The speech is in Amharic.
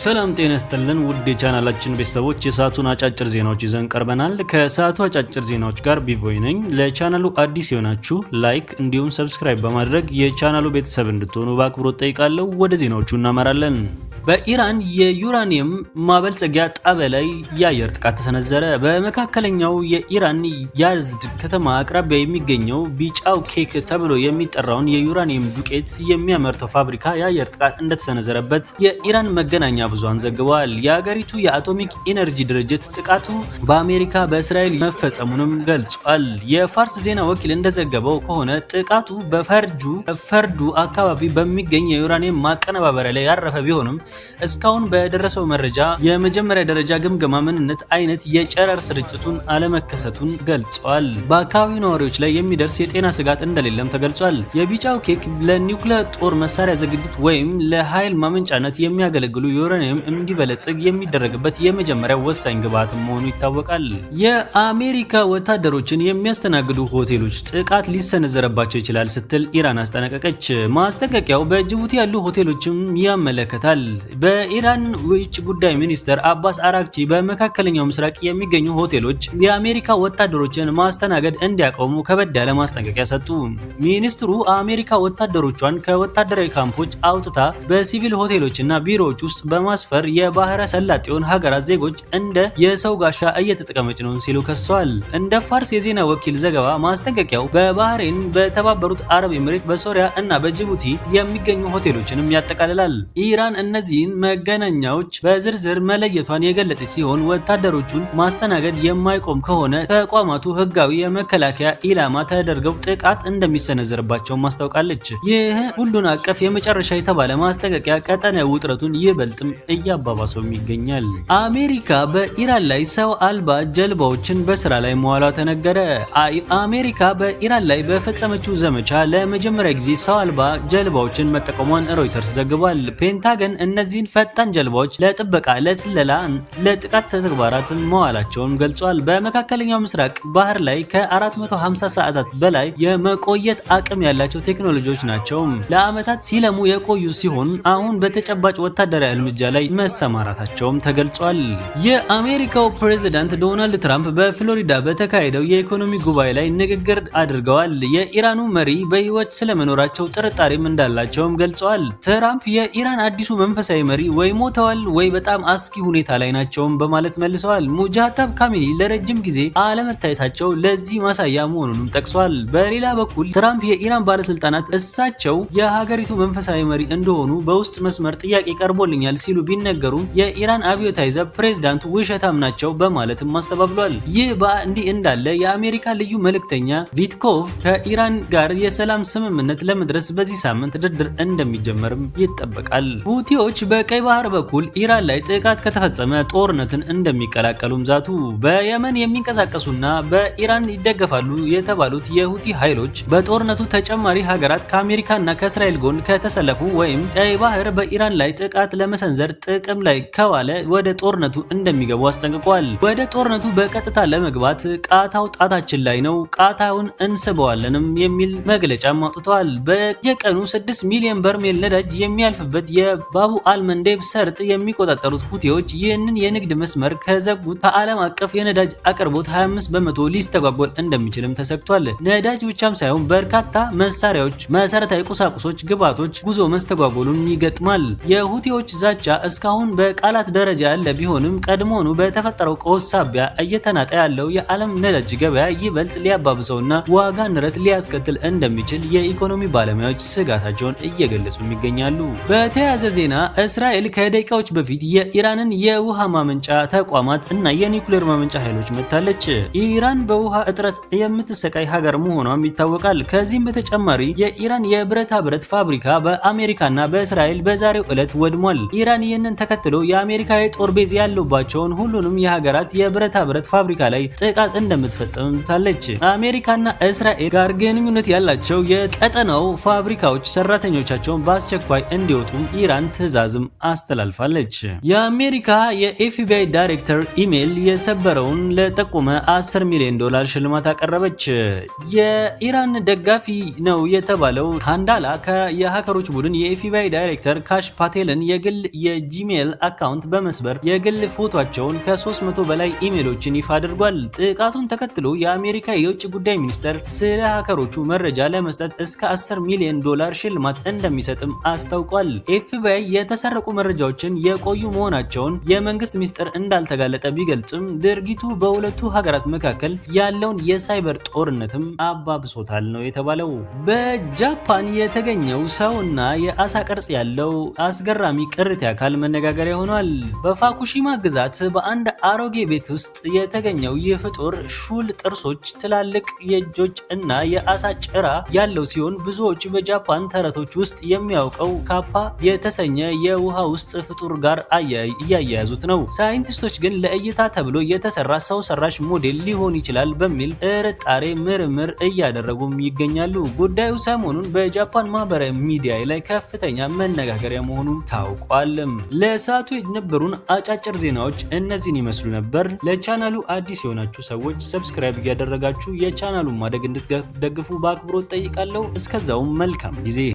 ሰላም ጤና ይስጥልን ውድ የቻናላችን ቤተሰቦች፣ የሰዓቱን አጫጭር ዜናዎች ይዘን ቀርበናል። ከሰዓቱ አጫጭር ዜናዎች ጋር ቢቮይ ነኝ። ለቻናሉ አዲስ የሆናችሁ like እንዲሁም subscribe በማድረግ የቻናሉ ቤተሰብ እንድትሆኑ በአክብሮት ጠይቃለሁ። ወደ ዜናዎቹ እናመራለን። በኢራን የዩራኒየም ማበልጸጊያ ጣቢያ ላይ የአየር ጥቃት ተሰነዘረ። በመካከለኛው የኢራን ያዝድ ከተማ አቅራቢያ የሚገኘው ቢጫው ኬክ ተብሎ የሚጠራውን የዩራኒየም ዱቄት የሚያመርተው ፋብሪካ የአየር ጥቃት እንደተሰነዘረበት የኢራን መገናኛ ብዙሃን ዘግበዋል። የሀገሪቱ የአቶሚክ ኢነርጂ ድርጅት ጥቃቱ በአሜሪካ በእስራኤል መፈጸሙንም ገልጿል። የፋርስ ዜና ወኪል እንደዘገበው ከሆነ ጥቃቱ በፈርጁ ፈርዱ አካባቢ በሚገኝ የዩራኒየም ማቀነባበሪያ ላይ ያረፈ ቢሆንም እስካሁን በደረሰው መረጃ የመጀመሪያ ደረጃ ግምገማ ምንነት አይነት የጨረር ስርጭቱን አለመከሰቱን ገልጿል። በአካባቢው ነዋሪዎች ላይ የሚደርስ የጤና ስጋት እንደሌለም ተገልጿል። የቢጫው ኬክ ለኒውክሌር ጦር መሳሪያ ዝግጅት ወይም ለኃይል ማመንጫነት የሚያገለግሉ ዩራኒየም እንዲበለጽግ የሚደረግበት የመጀመሪያው ወሳኝ ግብዓት መሆኑ ይታወቃል። የአሜሪካ ወታደሮችን የሚያስተናግዱ ሆቴሎች ጥቃት ሊሰነዘረባቸው ይችላል ስትል ኢራን አስጠነቀቀች። ማስጠንቀቂያው በጅቡቲ ያሉ ሆቴሎችም ያመለከታል። በኢራን ውጭ ጉዳይ ሚኒስትር አባስ አራግቺ በመካከለኛው ምስራቅ የሚገኙ ሆቴሎች የአሜሪካ ወታደሮችን ማስተናገድ እንዲያቆሙ ከበድ ያለ ማስጠንቀቂያ ሰጡ። ሚኒስትሩ አሜሪካ ወታደሮቿን ከወታደራዊ ካምፖች አውጥታ በሲቪል ሆቴሎችና ቢሮዎች ውስጥ በማስፈር የባህረ ሰላጤውን ሀገራት ዜጎች እንደ የሰው ጋሻ እየተጠቀመች ነው ሲሉ ከሰዋል። እንደ ፋርስ የዜና ወኪል ዘገባ ማስጠንቀቂያው በባህሬን፣ በተባበሩት አረብ ኤምሬት፣ በሶሪያ እና በጅቡቲ የሚገኙ ሆቴሎችንም ያጠቃልላል። ኢራን እነዚህን መገናኛዎች በዝርዝር መለየቷን የገለጸች ሲሆን ወታደሮቹን ማስተናገድ የማይቆም ከሆነ ተቋማቱ ሕጋዊ የመከላከያ ኢላማ ተደርገው ጥቃት እንደሚሰነዘርባቸው ማስታውቃለች። ይህ ሁሉን አቀፍ የመጨረሻ የተባለ ማስጠንቀቂያ ቀጠናዊ ውጥረቱን ይበልጥም እያባባሰውም ይገኛል። አሜሪካ በኢራን ላይ ሰው አልባ ጀልባዎችን በስራ ላይ መዋሏ ተነገረ። አሜሪካ በኢራን ላይ በፈጸመችው ዘመቻ ለመጀመሪያ ጊዜ ሰው አልባ ጀልባዎችን መጠቀሟን ሮይተርስ ዘግቧል። ፔንታገን እነዚህን ፈጣን ጀልባዎች ለጥበቃ፣ ለስለላ፣ ለጥቃት ተግባራት መዋላቸውን ገልጿል። በመካከለኛው ምስራቅ ባህር ላይ ከ450 ሰዓታት በላይ የመቆየት አቅም ያላቸው ቴክኖሎጂዎች ናቸው። ለዓመታት ሲለሙ የቆዩ ሲሆን አሁን በተጨባጭ ወታደራዊ እርምጃ ላይ መሰማራታቸውም ተገልጿል። የአሜሪካው ፕሬዝዳንት ዶናልድ ትራምፕ በፍሎሪዳ በተካሄደው የኢኮኖሚ ጉባኤ ላይ ንግግር አድርገዋል። የኢራኑ መሪ በሕይወት ስለመኖራቸው ጥርጣሬም እንዳላቸውም ገልጸዋል። ትራምፕ የኢራን አዲሱ መንፈሳዊ መሪ ወይ ሞተዋል ወይ በጣም አስጊ ሁኔታ ላይ ናቸውም በማለት መልሰዋል። ሙጃታብ ካሚኒ ለረጅም ጊዜ አለመታየታቸው ለዚህ ማሳያ መሆኑንም ጠቅሷል። በሌላ በኩል ትራምፕ የኢራን ባለስልጣናት እሳቸው የሀገሪቱ መንፈሳዊ መሪ እንደሆኑ በውስጥ መስመር ጥያቄ ቀርቦልኛል ሲሉ ቢነገሩም የኢራን አብዮታዊ ዘብ ፕሬዝዳንቱ ውሸታም ናቸው በማለትም አስተባብሏል። ይህ በእንዲህ እንዳለ የአሜሪካ ልዩ መልእክተኛ ቪትኮቭ ከኢራን ጋር የሰላም ስምምነት ለመድረስ በዚህ ሳምንት ድርድር እንደሚጀመርም ይጠበቃል። ሁቲዎች በቀይ ባህር በኩል ኢራን ላይ ጥቃት ከተፈጸመ ጦርነትን እንደሚቀላቀሉም ዛቱ። በየመን የሚንቀሳቀሱና በኢራን ይደገፋሉ የተባሉት የሁቲ ኃይሎች በጦርነቱ ተጨማሪ ሀገራት ከአሜሪካና ከእስራኤል ጎን ከተሰለፉ ወይም ቀይ ባህር በኢራን ላይ ጥቃት ለመሰንዘር ጥቅም ላይ ከዋለ ወደ ጦርነቱ እንደሚገቡ አስጠንቅቋል። ወደ ጦርነቱ በቀጥታ ለመግባት ቃታው ጣታችን ላይ ነው፣ ቃታውን እንስበዋለንም የሚል መግለጫም አውጥተዋል። በየቀኑ 6 ሚሊዮን በርሜል ነዳጅ የሚያልፍበት የባቡ አልመንዴብ ሰርጥ የሚቆጣጠሩት ሁቲዎች ይህንን የንግድ መስመር ከዘጉት ከዓለም አቀፍ የነዳጅ አቅርቦት 25% ሊስተጓጎል እንደሚችልም ተሰግቷል። ነዳጅ ብቻም ሳይሆን በርካታ መሳሪያዎች፣ መሰረታዊ ቁሳቁሶች፣ ግብዓቶች ጉዞ መስተጓጎሉን ይገጥማል። የሁቲዎች ዛቻ እስካሁን በቃላት ደረጃ ያለ ቢሆንም ቀድሞውኑ በተፈጠረው ቀውስ ሳቢያ እየተናጠ ያለው የዓለም ነዳጅ ገበያ ይበልጥ ሊያባብሰውና ዋጋ ንረት ሊያስከትል እንደሚችል የኢኮኖሚ ባለሙያዎች ስጋታቸውን እየገለጹ ይገኛሉ። በተያያዘ ዜና እስራኤል ከደቂቃዎች በፊት የኢራንን የውሃ ማመንጫ ተቋማት እና የኒውክሌር ማመንጫ ኃይሎች መታለች። ኢራን በውሃ እጥረት የምትሰቃይ ሀገር መሆኗም ይታወቃል። ከዚህም በተጨማሪ የኢራን የብረታ ብረት ፋብሪካ በአሜሪካና በእስራኤል በዛሬው ዕለት ወድሟል። ኢራን ይህንን ተከትሎ የአሜሪካ የጦር base ያሉባቸውን ሁሉንም የሀገራት የብረታ ብረት ፋብሪካ ላይ ጥቃት እንደምትፈጽም ታለች። አሜሪካና እስራኤል ጋር ግንኙነት ያላቸው የቀጠናው ፋብሪካዎች ሰራተኞቻቸውን በአስቸኳይ እንዲወጡ ኢራን ትዕዛዝ ትዕዛዝም አስተላልፋለች። የአሜሪካ የኤፍቢአይ ዳይሬክተር ኢሜይል የሰበረውን ለጠቆመ 10 ሚሊዮን ዶላር ሽልማት አቀረበች። የኢራን ደጋፊ ነው የተባለው ሃንዳላ የሀከሮች ቡድን የኤፍቢአይ ዳይሬክተር ካሽ ፓቴልን የግል የጂሜል account በመስበር የግል ፎቷቸውን ከ300 በላይ ኢሜሎችን ይፋ አድርጓል። ጥቃቱን ተከትሎ የአሜሪካ የውጭ ጉዳይ ሚኒስተር ስለ ሀከሮቹ መረጃ ለመስጠት እስከ 10 ሚሊዮን ዶላር ሽልማት እንደሚሰጥም አስታውቋል። ኤፍቢአይ የተሰረቁ መረጃዎችን የቆዩ መሆናቸውን የመንግስት ሚስጥር እንዳልተጋለጠ ቢገልጽም ድርጊቱ በሁለቱ ሀገራት መካከል ያለውን የሳይበር ጦርነትም አባብሶታል ነው የተባለው። በጃፓን የተገኘው ሰውና የአሳ ቅርጽ ያለው አስገራሚ ቅሪተ አካል መነጋገሪያ ሆኗል። በፉኩሺማ ግዛት በአንድ አሮጌ ቤት ውስጥ የተገኘው ይህ ፍጡር ሹል ጥርሶች፣ ትላልቅ የእጆች እና የአሳ ጭራ ያለው ሲሆን ብዙዎች በጃፓን ተረቶች ውስጥ የሚያውቀው ካፓ የተሰኘ የውሃ ውስጥ ፍጡር ጋር እያያያዙት ነው። ሳይንቲስቶች ግን ለእይታ ተብሎ የተሰራ ሰው ሰራሽ ሞዴል ሊሆን ይችላል በሚል ጥርጣሬ ምርምር እያደረጉም ይገኛሉ። ጉዳዩ ሰሞኑን በጃፓን ማህበራዊ ሚዲያ ላይ ከፍተኛ መነጋገሪያ መሆኑም ታውቋል። ለሰዓቱ የነበሩን አጫጭር ዜናዎች እነዚህን ይመስሉ ነበር። ለቻናሉ አዲስ የሆናችሁ ሰዎች subscribe እያደረጋችሁ የቻናሉን ማደግ እንድትደግፉ በአክብሮት ጠይቃለሁ። እስከዛውም መልካም ጊዜ።